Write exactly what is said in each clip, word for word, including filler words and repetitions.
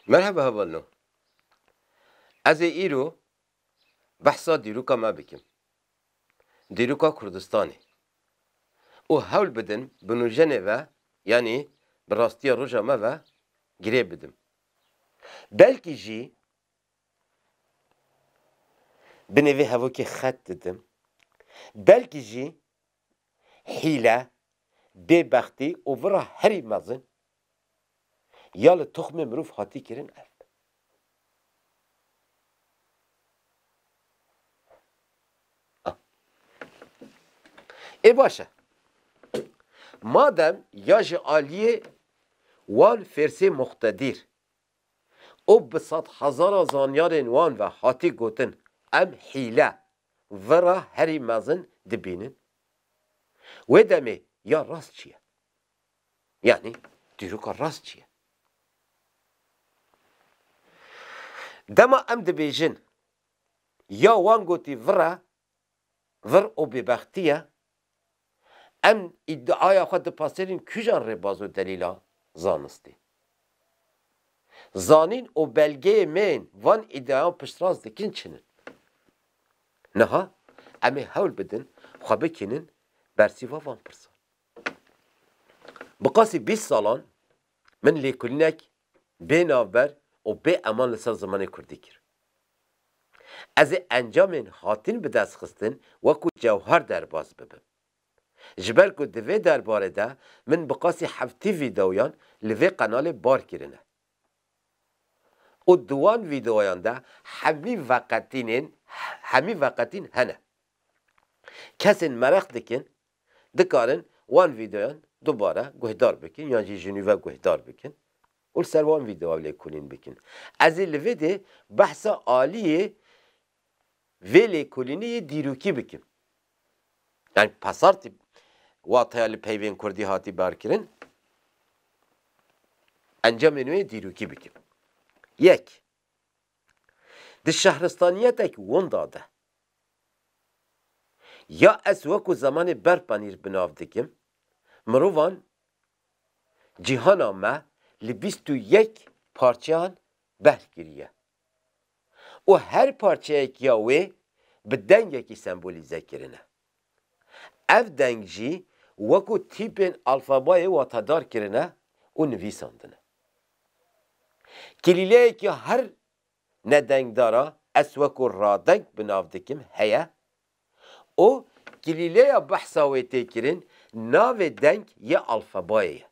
Merheba hevalno. Ez ê îro behsa dîroka me bikim. Dîroka Kurdistanê. Û hewl bidin bi nûjenê ve, yanî bi rastiya roja me ve girê bidim. Belkî jî binê vê hevokê xet didim. Belkî jî hîle, bêbextî û vira herî mezin ya li toxmê mirov hatî kirin ev. Ah. Ê baş e. Madem ya ji aliyê wan fêrsê muqtedîr û bi sedhezara zanyarên wan ve hatî gotin, em hîle, vira herî mezin dibînin. Wê demê ya rast çi ye? Yanî dîroka rast çi ye? Dema em dibêjin, ya wan gotî vira, vir û bêbextî ye, em îdiaya xwe dipasêrin kîjan rêbaz û delîla zanistî? Zanîn û belgeyê me yên van îdiayan piştrast dikin çi nin? Niha em ê hewl bidin xwe bikînin bersîva van pirsan. Bi qasî bîst salan min lêkolînek bê navber û bê eman li ser zimanê kurdî kir. Ez ê encamên hatin bi dest xistin wekû cewher derbas bibim. Ji ber ku di vê derbarê de min bi qasî heftî vîdeoyan li vê qenalê bar kirine. Û di wan vîdeoyan de hemî veqetînên, hemî veqetîn hene. Kesên mereq dikin, dikarin wan vîdeoyan dubare guhdar bikin yan jî ji nû ve guhdar bikin û li ser wan vîdeoya lêkolîn bikin. Ez ê li vê de behsa aliyê vê lêkolînê yê dîrokî bikim. Yani pasartî wateya li peyvên kurdî hatî barkirin, encamên wê yê dîrokî bikim. Yek, di şehristaniyetek winda de ya ez wekû zemanê berpanîr bi nav dikim, mirovan cîhana me li bîst û yek parçeyan behr kiriye û her parçeyek ya wê bi dengekî sembolîze kirine. Ev deng jî wekû tîpên alfabayê watedar kirine û nivîsandine. Kilîleyek ya her nedengdara ez wekû radeng bi nav dikim heye û kilîleya behsa wê tê kirin navê deng yê alfabayê ye.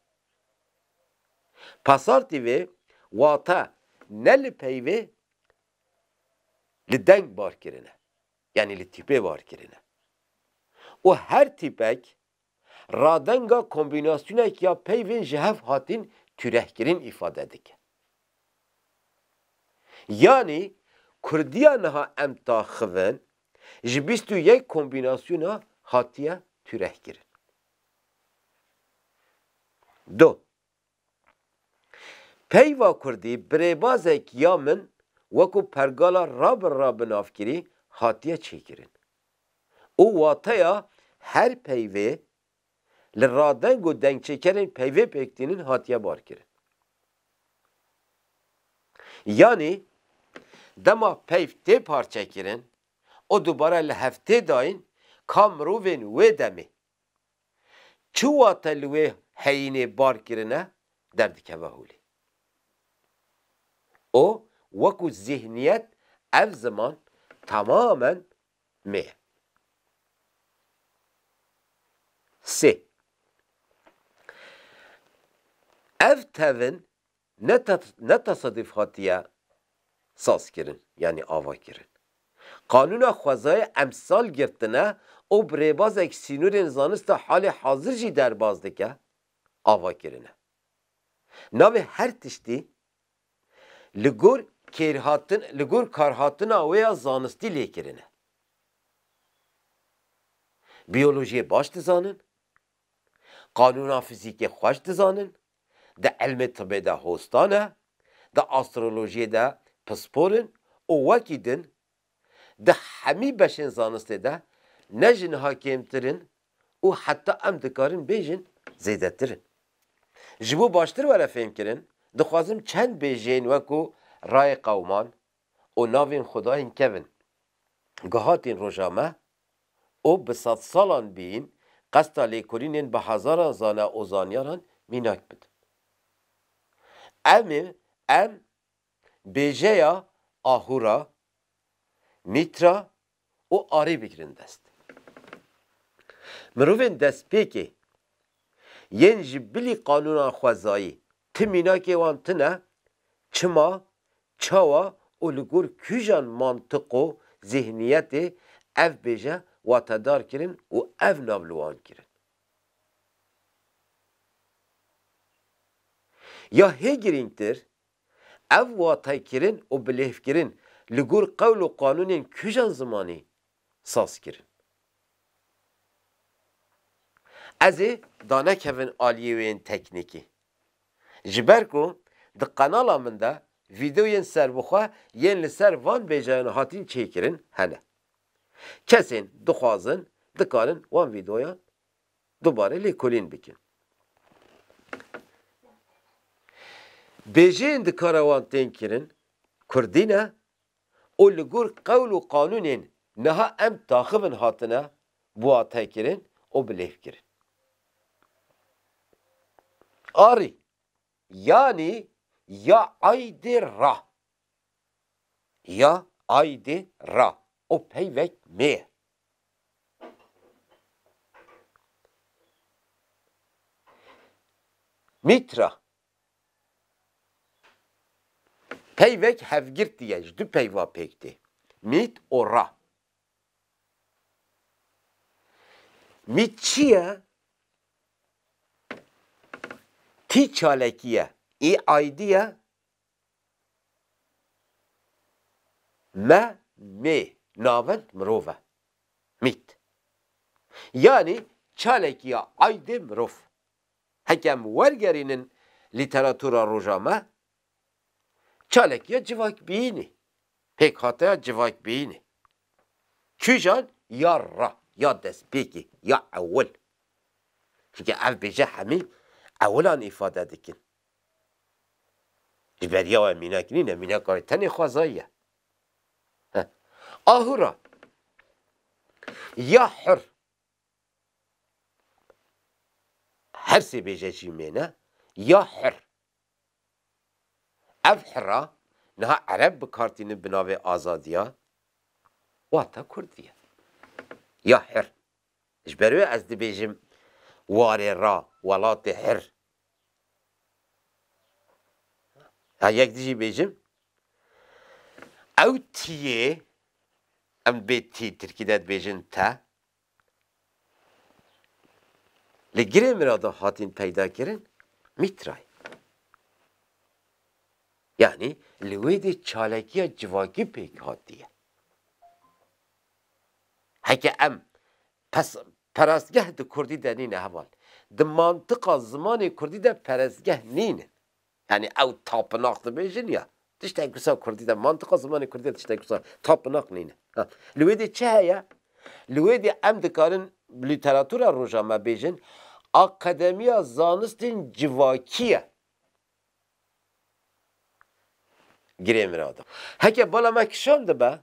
Pasartî vê wate ne li peyvê li deng bar kirine, yanî li tîpê bar kirine. Û her tîpek radenga kombînasyonek ya peyvên ji hev hatîn tûrehkirin îfade dike. Yanî kurdiya niha em taxivin ji bîst û yek kombînasyona hatiye tûrehkirin. Du. Peyva kurdî bi rêbazek ya min wekû pergala rabirra binavkirî hatiye çêkirin û wateya her peyvê li radeng û dengçêkerên peyvê pêktînin hatiye barkirin. Yanî dema peyv tê parçekirin û dubare li hev tê dayîn, ka mirovên wê demê çi wate li wê heyînê bar kirine, derdikeve holê. Û wekû zîhniyet ev ziman tamamen mê ye. Sê. Ev tevin ne te-, ne tesaduf hatiye saz kirin, yanî ava kirin. Qanûna xwezayê emsal girtine û bi rêbazek sînorên zanista halê hazir jî derbas dike, ava kirine. Navê her tiştî li gor kêrhatin, li gor karhatina wê ya zanistî lê kirine. Biyolojiyê baş dizanin, qanûna fizîkê xweş dizanin, di ilmê tibê de hosta ne, di astrolojiyê de pispor in û wekî din di hemî beşên zanistê de ne ji niha kêmtir in û heta em dikarin bêjin zêdetir in. Ji bo baştir were fêmkirin, dixwazim çend bêjeyên wekû rayê qewman û navên xwedayên kevin ku hatin roja me û bi sedsalan bîn qesta lêkolînên bi hezaran zane û zanyaran mînak bidim. Em ê, em bêjeya Ahura, Mîtra û Arî bigirin dest. Mirovên destpêkê yên ji bilî qanûnan xwezayî ti mînakê wan tune, çima, çawa û li gor kîjan mantiq û zihniyetê ev bêje watedar kirin û ev nav li wan kirin? Ya hê girîngtir, ev watekirin û bilêvkirin li gor qewl û qanûnên kîjan zimanî saz kirin? Ez ê danekevin aliyê wê yên teknîkî. Ji ber ku di qenala min de vîdeoyên serbixwe yên li ser van bêjeyan hatîn çêkirin hene. Kesên dixwazin, dikarin wan vîdeoyan dubare lêkolîn bikin. Bêjeyên dikare wan tên kirin kurdî ne û li gor qewl û qanûnên niha em taxivin hatine bi wate kirin û bi lêv kirin. Arî, yanî ya aydê ra. Ya aydê ra. O peyvek mê ye. Mît ra. Peyvek hevgirtî ye, ji du peyva pêk tê. Mît û ra. Mît çi ye? Tî çalekî ye. Î aydî ye. Me, mê, navend mirov e. Mît. Yanî çalekî ya aydê mirov. Heke em wergerînin lîteratura roja me, çalekî ya civakbîyînê, pêkhateya civakbîyînê. Kîjan? Ya ra, ya destpêkê, ya ewil. Çunke ev bêje hemî ewilan îfade dikin. Ji beriya we mînak nîne, mînaka wê tenê xwezayî ye. Heh. Ahura. Ya hir. Her sê bêje jî mêne. Ya hir. Ev hira niha ereb bi kar tînin bi navê azadiya, wata kurdî ye. Ya hir. Ji ber wê ez dibêjim warê ra, welatê hir. Ha yek dijî bêjim, ew tiyê, em bê tî, tirkî de dibêjin te, li girê mirada hatin peyda kirin, mîtray. Yanî li wê dê çalekiya civakî pêk hatiye. Heke em pes-, perestgeh di kurdî de nîne heval. Di mantiqa zimanê kurdî de perestgeh nîne. Yanî ew tapinaq dibêjin ya. Tiştek wisa kurdî de, mantiqa zimanê kurdî de tiştek wisa tapinaq nîne. Ha. Li wê dê çi heye? Li wê dê em dikarin lîteratura roja me bêjin, akademiya zanistên civakî ye. Girê mirada. Heke bala me kişand dibe,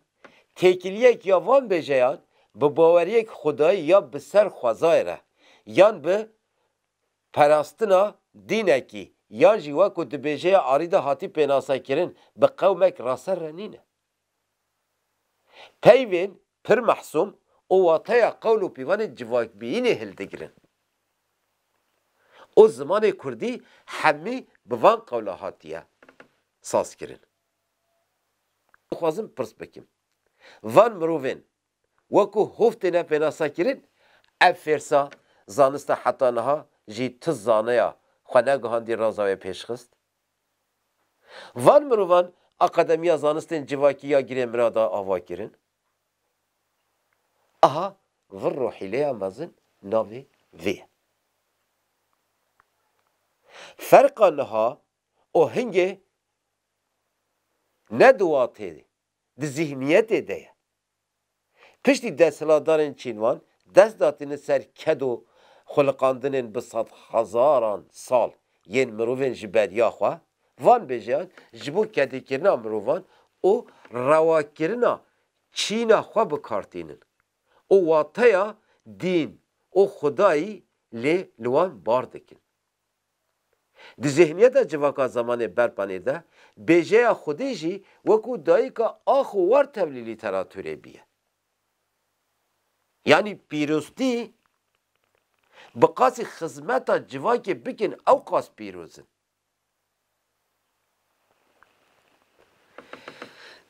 têkiliyek ya van bêjeyan bi baweriyek xwedayî ya bi ser xwezayê re, yan bi perastina dînekî, yan jî wekû di bêjeya arî de hatî pênasekirin, bi qewmek raser re nîne. Peyvên pir mehsûm û wateya qewl û pîvanên civakbîyînê hildigirin. Û zimanê kurdî hemî bi van qewla hatiye sazkirin. Dixwazim pirs bikim. Van mirovên wekû hov têne pênasekirin, ev fêrsa zanista heta niha jî ti zaneya xwe negihandî raza wê pêşxist. Van mirovan Akademiya Zanistên Civakî ya Girê Mirada ava kirin. Aha, vir û hîleya mezin navê vê ye. Ferqa niha û hingê ne di watê, di zihniyetê de ye. Piştî desthilatdarên çînvan dest datîne ser ked û xuliqandinên bi sedhezaran sal yên mirovên ji beriya xwe, Van bêjeyan ji bo kedîkirina mirovan û rewakirina çîna xwe bi kar tînin û wateya dîn û xwedayî lê li wan bar dikin. Di zihniyeta civaka zamanê berpanê de bêjeya Xwedê jî wekû dayika ax û war tevlî lîteratûrê bûye. Yanî pîroztî bi qasî xizmeta civakê bikin, ew qas pîroz in.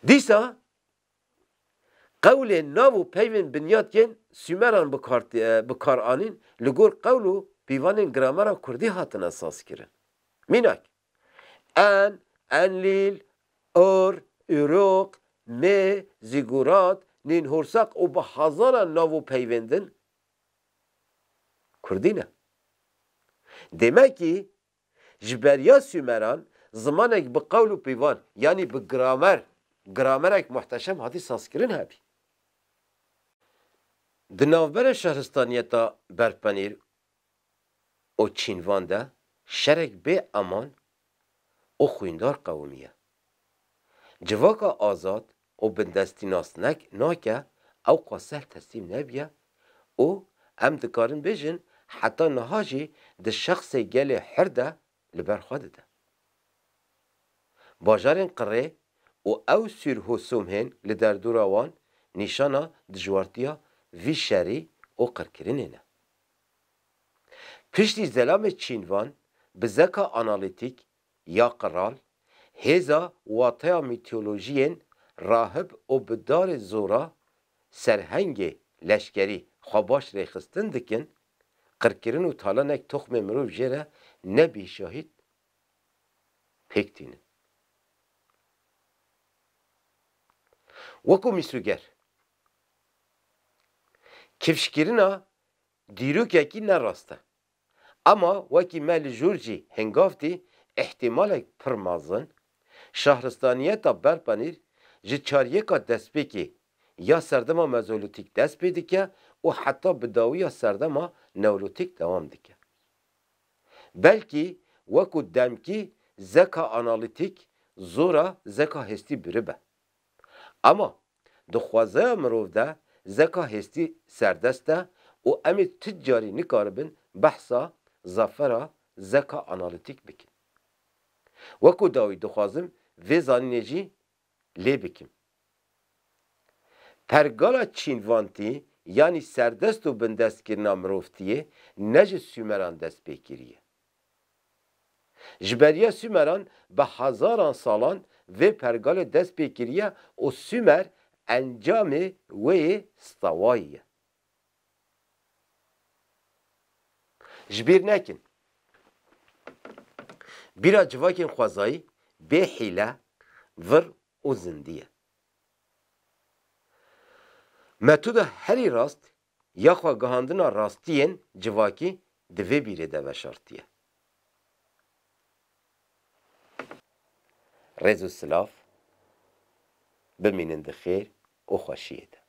Dîsa qewlên nav û peyvên binyat yên Sumeran bi kar, e, bi kar anîn li gor qewl û pîvanên gramera kurdî hatine sazkirin. Mînak, en, enlîl, or, uroq, mê, zîgurat, nînhorseq û bi hezaran nav û peyvên din kurdî ne. Demekî ji beriya Sumeran zimanek bi qewl û pîvan, yanî bi gramer, gramerek muhteşem hatî sazkirin hebî. Di navbera şehristaniyeta berpenîr û çînvan de şerek bê eman û xwîndar qewimiye. Civaka azad û bindestî nas nek-, nake, ew qas sehl teslîm nebiye û em dikarin bêjin heta niha jî di şexsê gelê hir de li ber xwe dide. Bajarên qirê û ew sûrhosûmhên li derdora wan nîşana dijwartiya vî şerî û qirkirinê ne. Piştî zelamê çînvan bi zeka analîtîk ya qiral, hêza wateya mîtolojiyên rahib û bi darê zora serhengê leşkerî xwe baş rêxistin dikin, qirkirin û talanek toxmê mirov jê re nebî şahîd pêk tînin. Wekû mîsoger, kifşkirina dîrokekî ne rast e. Ema wekî me li jûr jî hingav dî, îhtîmalek pir mezin, şahristaniyeta berpanîr ji çaryeka destpêkê ya serdema mezolîtîk dest pê dike û heta bi dawiya serdema neolîtîk dewam dike. Belkî wekû demkî zeka analîtîk zora zeka hêstî biribe. Ema di xwezaya mirov de zeka hêstî serdest e û em ê ti carî nikaribin behsa zafera zeka analîtîk bikin. Wekû dawî dixwazim vê zanînê jî lê bikim. Pergala çînvantî, yanî serdest û bindestkirina mirovtiyê, ne ji Sumeran dest pê kiriye. Ji beriya Sumeran bi hezaran salan vê pergalê dest pê kiriye û Sumer encamê wê yê stawayî ye. Ji bîr nekin, bîra civakên xwezayî bê hîle, vir û zindî ye. Metoda herî rast ya xwe gihandina rastiyên civakî di vê bîrê de veşartiye. Rêz û silav, bimînin di xêr û xweşiyê de.